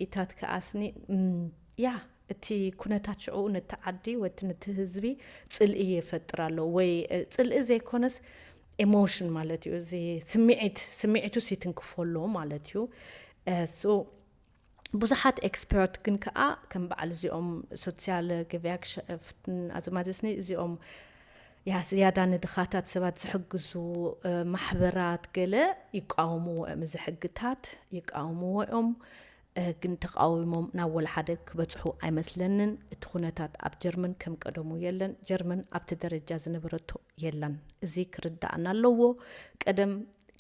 ኢታት ከኣስኒ ያ እቲ ኩነታት ሽዑ ነቲ ዓዲ ወይ ነቲ ህዝቢ ጽልኢ ይፈጥር ኣሎ ወይ ጽልኢ ዘይኮነስ ኤሞሽን ማለት እዩ። እዚ ስምዒት ስምዒቱ ሲትንክፎ ኣሎ ማለት እዩ። ሶ ብዙሓት ኤክስፐርት ግን ከኣ ከም በዓል እዚኦም ሶሲያል ጌቨርክሽፍትን ኣዞማትስኒ እዚኦም ያ ዝያዳ ንድኻታት ሰባት ዝሕግዙ ማሕበራት ገለ ይቃወምዎ እዮም። እዚ ሕግታት ይቃወምዎ እዮም። ግን ተቃዊሞም ናብ ወላ ሓደ ክበጽሑ ኣይመስለንን። እቲ ኩነታት ኣብ ጀርመን ከም ቀደሙ የለን። ጀርመን ኣብቲ ደረጃ ዝነበረቶ የለን። እዚ ክርዳእና ኣለዎ። ቀደም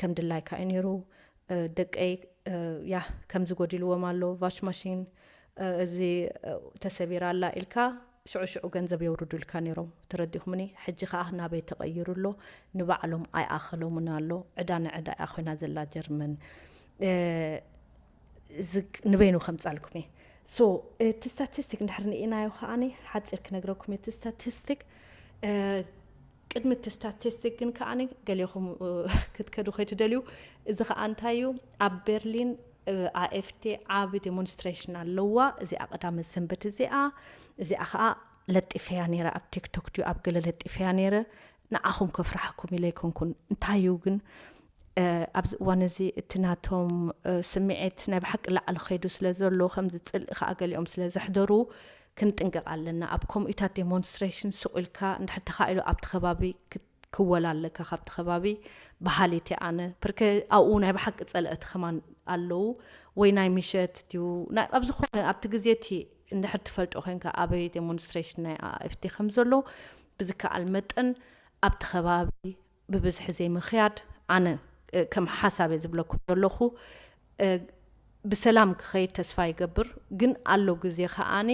ከም ድላይካ እዩ ነይሩ። ደቀይ ያ ከምዚ ጎዲልዎም ኣሎ ቫሽ ማሽን እዚ ተሰቢራ ኣላ ኢልካ ሽዑ ሽዑ ገንዘብ የውርዱልካ ነይሮም። ተረዲኹምኒ? ሕጂ ከዓ ናበይ ተቐይሩ ኣሎ? ንባዕሎም ኣይኣኸሎምን ኣሎ። ዕዳ ንዕዳ እያ ኮይና ዘላ ጀርመን። ንበይኑ ከምፃልኩም እየ። ሶ እቲ ስታቲስቲክ እንድሕር ንኢናዮ ከዓኒ ሓፂር ክነግረኩም እየ። እቲ ስታቲስቲክ ቅድሚ እቲ ስታቲስቲክ ግን ከዓኒ ገሌኹም ክትከዱ ከይትደልዩ። እዚ ከዓ እንታይ እዩ? ኣብ ቤርሊን ኣኤፍቲ ዓቢ ዴሞንስትሬሽን ኣለዋ። እዚኣ ቀዳመ ሰንበት እዚኣ እዚኣ ከዓ ለጢፈያ ነይረ ኣብ ቲክቶክ ድዩ ኣብ ገለ ለጢፈያ ነይረ። ንዓኹም ከፍርሓኩም ኢለ ኣይኮንኩን። እንታይ እዩ ግን ኣብዚ እዋን እዚ እቲ ናቶም ስምዒት ናይ ብሓቂ ላዕሊ ከይዱ ስለ ዘሎ ከምዚ ፅልኢ ከዓ ገሊኦም ስለ ዘሕደሩ ክንጥንቀቕ ኣለና። ኣብ ከምኡታት ዴሞንስትሬሽን ሱቕ ኢልካ እንድሕር ተኻኢሉ ኣብቲ ከባቢ ክወላ ኣለካ። ካብቲ ከባቢ በሃሊት እየ ኣነ። ፕርከ ኣብኡ ናይ ብሓቂ ጸለእቲ ከማን ኣለዉ ወይ ናይ ምሸት ድዩ ኣብ ዝኾነ ኣብቲ ግዜ እቲ እንድሕር ትፈልጦ ኮንካ ኣበይ ዴሞንስትሬሽን ናይ ኣኤፍቲ ከም ዘሎ ብዝከኣል መጠን ኣብቲ ከባቢ ብብዝሒ ዘይምኽያድ ኣነ ከም ሓሳብ እየ ዝብለኩም ዘለኹ። ብሰላም ክኸይድ ተስፋ ይገብር፣ ግን ኣሎ ግዜ ከዓኒ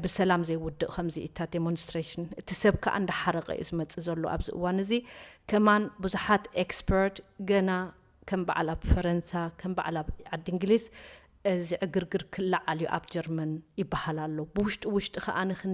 ብሰላም ዘይውድእ ከምዚ ኢታት ዴሞንስትሬሽን እቲ ሰብ ከዓ እንዳሓረቐ እዩ ዝመፅእ ዘሎ ኣብዚ እዋን እዚ። ከማን ብዙሓት ኤክስፐርት ገና ከም በዓል ኣብ ፈረንሳ ከም በዓል ኣብ ዓዲ እንግሊዝ እዚ ዕግርግር ክለዓል እዩ ኣብ ጀርመን ይበሃል ኣሎ። ብውሽጢ ውሽጢ ከዓኒ ክንዲ